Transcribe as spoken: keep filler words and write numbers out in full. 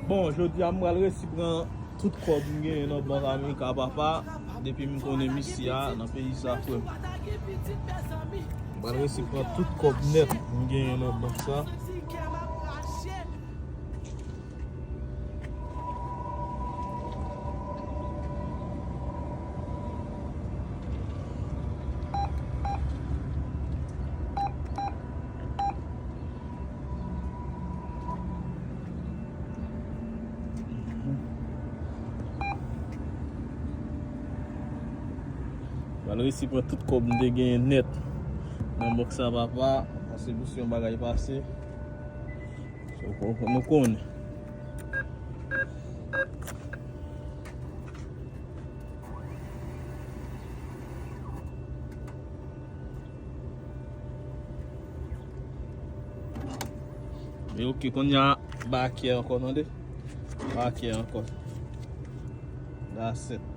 Bon, jodi a m pral resi pran tout kòb m genyen nan bank Amerika, papa. Depi m konnen misye a nan peyi sa, frè m. M pral resi pran tout kòb nèt m genyen nan bank sa. Pral resi pran tout kòb m te genyen nèt nan bank sa, papa. Pase pou si yon bagay pase. So, nou konnen. E ok, kounye a, bakè ankò, tande? Bakè ankò. That's it.